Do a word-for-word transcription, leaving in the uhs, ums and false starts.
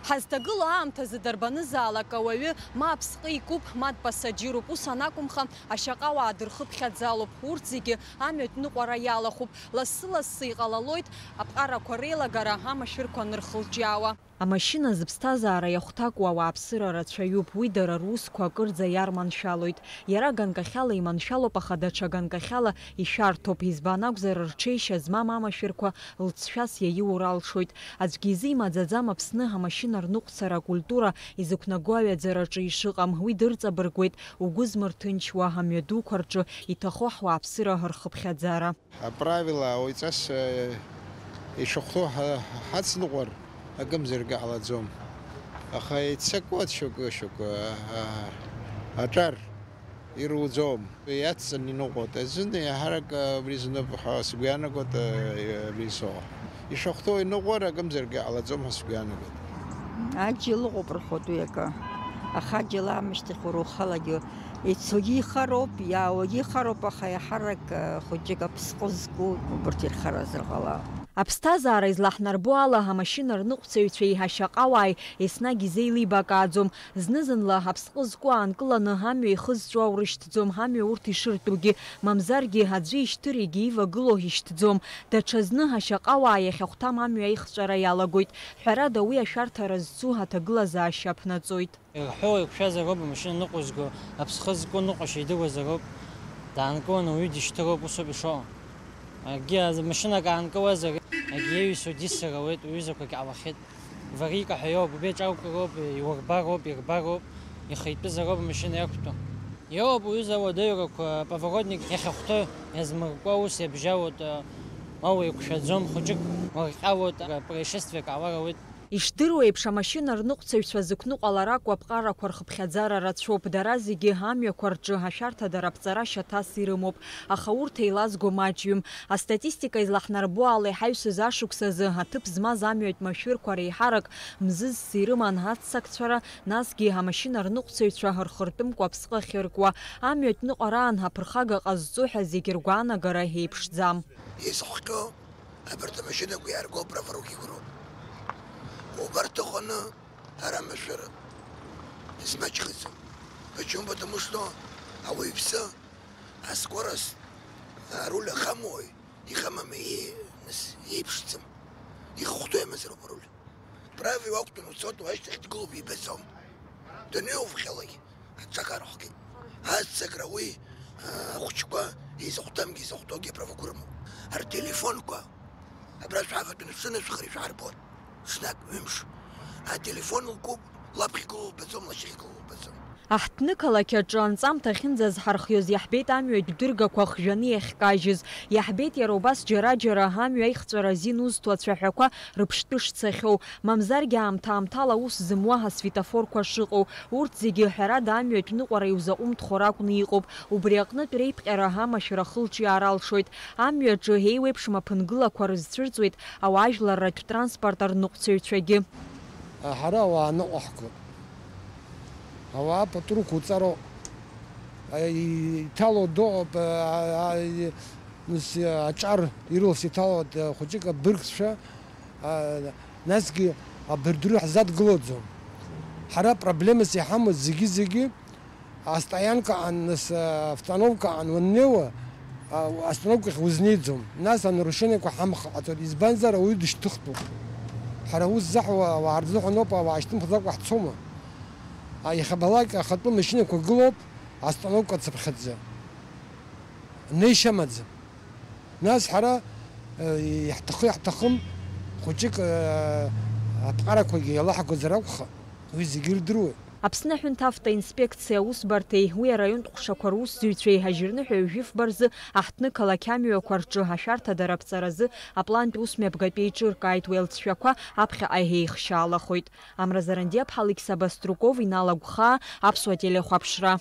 Ҳазҭагылоу аамҭазы дарбанызаалак ауаҩы ма аԥсҟы икуп, ма дпассаџьыруп, ус анакәымха, ашьаҟауаа дырхыԥхьаӡалоуп. Урҭ зегьы амҩатә ныҟәара иалахәуп. Лассы-лассы иҟалалоит аԥҟарақәа реилагара, амашәырқәа анырхылҿиаауа. Амашьына зыԥсҭазаара иахәҭакуа ауааԥсыра рацәаҩуп, уи дара русқәа акырӡа иарманшәалоит. Иара ганкахьала иманшәалоуп, аха даҽа ганкахьала ишәарҭоуп, избан акәзар, рҽеишьа змам амашәырқәа лҵшәас иаиур алшоит. Аӡәгьы изы имаӡаӡам Аԥсны амашьына рныҟәцара акультура изықәнаго аҩаӡараҿы ишыҟам, уи дырҵабыргуеит угәы змырҭынчуа амҩадуқәа рҿы иҭахо ҳуааԥсыра рхыԥхьаӡара. Аправила ауаҩҵас, э, ишахәҭоу ҳа-, ҳацныҟәар, акымзаргьы ҟалаӡом. Аха иццакуа шьоукы-шьоукы, а-, а-, аҿар ируӡом. Иацҵаны иныҟәоит. Азын еиҳарак, а, абри зынуп ҳәа сгәы иаанагоит, а, абри соуа. Ишахәҭоу иныҟәар, акымзаргьы ҟалаӡом ҳәа сгәы иаанагоит. Аџьал ыҟоуп рҳәоит уи акы. Аха аџьал аамышьҭахь уара ухалагьы ицогьы ихароуп, иаауагьы ихароуп, аха еиҳарак, а, хәыҷык аԥсҟы зку убарҭ ирхаразар ҟалап. Аԥсҭазаара излаҳнарбо ала, амашьына рныҟәцаҩцәеи ашьаҟауааи еснагь изеилибакааӡом. Зны-зынла аԥсҟы зку аанкыланы амҩа ихызҵо аурышьҭӡом, амҩа урҭ ишыртәугьы, мамзаргьы аӡәы ишьҭыр егьа ивагылоу ишьҭӡом. Даҽазны ашьаҟауаа иахьахәҭам амҩа аихҵәара иалагоит. Ҳәарада, уи ашәарҭара зцу аҭагылазаашьа аԥнаҵоит. Ирҳәо, еиқәшәазароуп амашьына ныҟәызго, аԥсҟы зку ныҟәашьа идыруазароуп, даанкыланы ауаҩы дишьҭыроуп, усоуп ишыҟоу. Акгьы азы машьынак аанкылазар, акгьы иаҩсуа диссар ауеит, уҩызақәагь ҟалахьеит. Варика ҳәа иоуп, убеиҿ акәыроуп, иурбароуп, ирбароуп, ихитәызароуп амашьына иақәтәоу. Иоуп уҩыза ауадаҩрақәа, поворотник иахьахәҭоу иазмыркуа ус иабжьалоит, ма уеиқәшәаӡом, хәыҷык уарҟьалоит, происшествиак ҟалар ауеит. Ишдыру еиԥш, амашьына рныҟәцаҩцәа зықәныҟәалар акәу аԥҟарақәа рхыԥхьаӡара рацәоуп, дара зегьы амҩақәа рҿы ашәарҭадара аԥҵара шьаҭас ирымоуп, аха урҭ еилазго маҷҩым. Астатистика излаҳнарбо ала, иҳаҩсыз ашықәсазы аҭыԥ змаз амҩатә машәырқәа реиҳарак мзызс ирыман аццакцәара, насгьы амашьына рныҟәцаҩцәа рхыртәымкәа аԥсҟы ахьыркуа. Амҩатә ныҟәараан аԥырхага ҟазҵо ҳәа зегьы ргәаанагара еиԥшӡам. Изхҟьо абарҭ амашьынақәа иаарго аправорухик роуп. Убарҭ ыҟаны ара амашәыра измаҷхаӡом. Почему? Потому что ауаҩԥсы аскорость, аруль ахамои ихамами, нас иеиԥшӡам. Ихыхәҭоу имазароуп аруль. Правила уақәтәаны уцоит, уашьҭахь дгылоуп, ибаӡом. Даныҩуа ухьалак аҿак арахәгеит. Аццакра уи, а, ахәыҷқәа изахәҭамгьы изахәҭоугьы аправақәа рымоуп. Артелефонқәа абра шәааватәаны шәынашәхар ишәаарбоит. Ҽнак, ҩымш. Ателефон лкуп, лаԥхьа игылоу лбаӡом, лашьа игылоу лбаӡом. Аҳҭнықалақь аҿы анҵамҭа ахьынӡазҳархиоз иаҳбеит амҩатә дыргақәа хжәаны иахькажьыз. Иаҳбеит иара убас џьара-џьара амҩа аихҵәара азин узҭо ацәаҳәақәа рыԥштәы шцахьоу, мамзаргьы аамҭа-аамҭала аус зымуа асветофорқәа шыҟоу. Урҭ зегьы, ҳәарада, амҩатә ныҟәара иузаҟәымҭхо ракәны иҟоуп. Убри аҟнытә реиԥҟьара амашәыр ахылҿиаара алшоит. Амҩаҿы еиуеиԥшым аԥынгылақәа рызцәырҵуеит ауаажәларратә транспорт арныҟәцаҩцәагьы. Ҳара ауаа ныҟәаҳгоит. Ауаа патруқәа уҵароуп. Иҭало доуп, а, а, и-, нас, аҿар ирылс иҭало, а, хәыҷык абыргцәа, а, насгьы абырдәы ҳзадгылаӡом. Ҳара проблемас иҳамоу зегьы-зегьы Астоянкаҟан, нас, а, автоновкаҟан уаннеиуа, а, остановкахь узнеиӡом. Нас анарушениақәа ҳамхаҟаҵоит, избанзар ауаҩы дышьҭыхтәуп. Ҳара ус заҳуа ауаа рзыҳәаноуп, ауаа шьҭымхӡакәа ҳцома? А, иахьабалак ахатәы машьынақәа гылоуп, остановка цыԥхьаӡа. Неишьа амаӡам. Нас ҳара, э, иаҳҭахы-иаҳҭахым, хәыҷык, э, аԥҟарақәагьы еилаҳгозар акәхап, уи зегьы ирдыруеит. Аԥсны аҳәынҭавтоинспекциа аусбарҭеи уи араионтә ҟәшақәа русзуҩцәеи ажьырныҳәаҩ жәифба рзы аҳҭнықалақь амҩақәа рҿы ашәарҭадара аԥҵаразы аплантә усмҩаԥгатә еиҿыркааит, уи алҵшәақәа аԥхьаҟа еихшьаалахоит. Амра Зарандиаԥҳа, Алықьса Баструков, Инал Агәхаа, Аԥсуа телехәаԥшра.